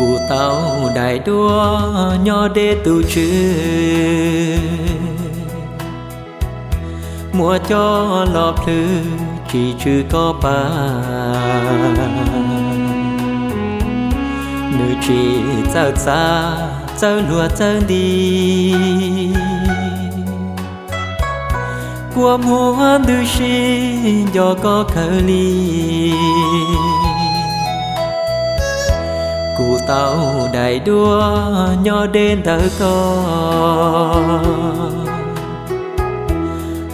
Kuv tau daim duab nyob deb tus tswv, muab coj los plhws tsis tswj koj pab. Nws tsis txawj txav, txawj luag txawj nti, kua muag ntws si nco koj kawg li. Kuv tau daim duab nyob deb ntawm koj,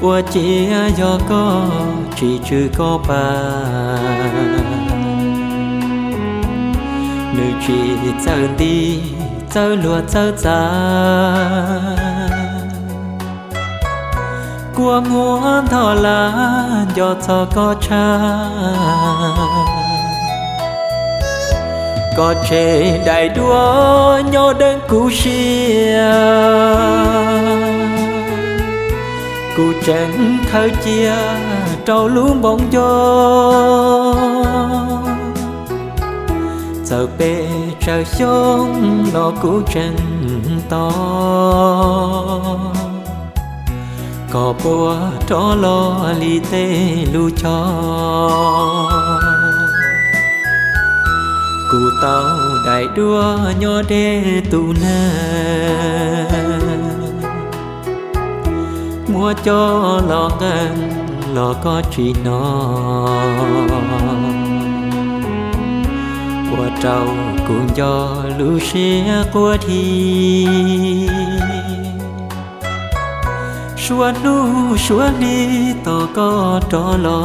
ua ciav yog koj tsis tswj koj pab. Nws tsis txawj nti, txawj luag txawj txav, kua muag ntog lawm nco txog koj tshaj. Koj tseg daim duab nyob deb kuv siab, kuv tseem khaws cia rau lub npoo nco. Txawm pes tsawg xyoo los kuv tseem tos, koj puas rov los li tej lus chov. Kuv tau daim duab nyob deb tus neeg, muab coj los nqee los koj tsis hnov, ua rau kuv nco lub siab quaj dhi. Suav hnub suav hli tos koj rov los.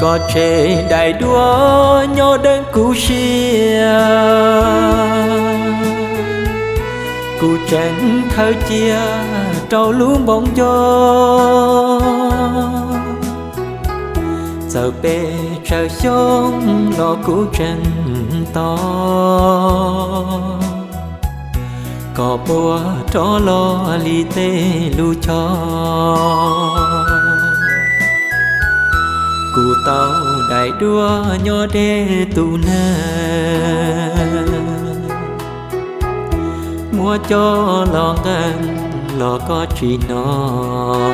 Koj tseg daim duab nyob deb kuv siab, kuv tseem khaws cia rau lub npoo nco. Txawm pes tsawg xyoo los kuv tseem tos, koj puas rov los li tej lus chov. Kuv tau daim duab nyob deb tus neeg, muab coj los nqee los koj tsis hnov,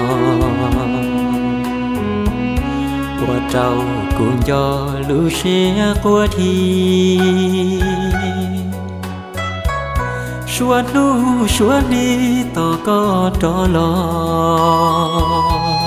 ua rau kuv nco lub siab quaj dhi. Suav hnub suav hli tos koj rov los.